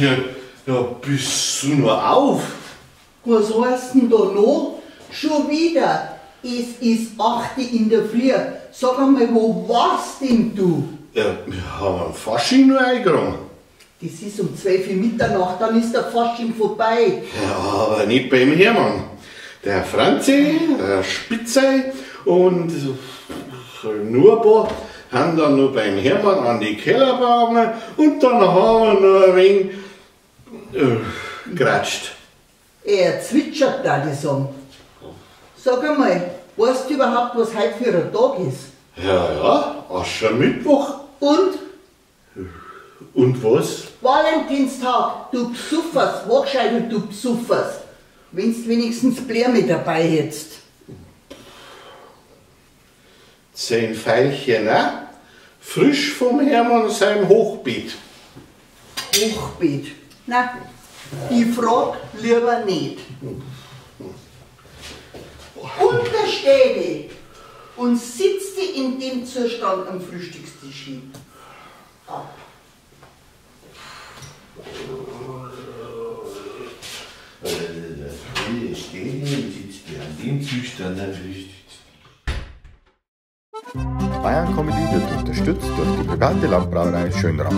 Ja, ja, bist du nur auf? Was heißt denn da noch? Schon wieder. Es ist 8 in der Früh. Sag einmal, wo warst denn du? Ja, wir haben einen Fasching nur eingegangen. Das ist um 12 Uhr Mitternacht, dann ist der Fasching vorbei. Ja, aber nicht beim Hermann. Der Franzi, der Spitze und nur ein paar haben dann noch beim Hermann an die Kellerbank und dann haben wir noch ein wenig geratscht. Er zwitschert da die sagen. Sag einmal, weißt du überhaupt, was heute für ein Tag ist? Ja, ja, Aschermittwoch. Und? Und was? Valentinstag, du Psuffers, Wachscheidel, du Psuffers. Wenn's wenigstens Blärme dabei hättest. 10 Veilchen, ne? Frisch vom Hermann seinem Hochbeet. Hochbeet? Na, ich frag lieber nicht. Untersteh dich und sitz dich in dem Zustand am Frühstückstisch hin. Ab. Bayern Comedy wird unterstützt durch die private Landbrauerei Schönrath.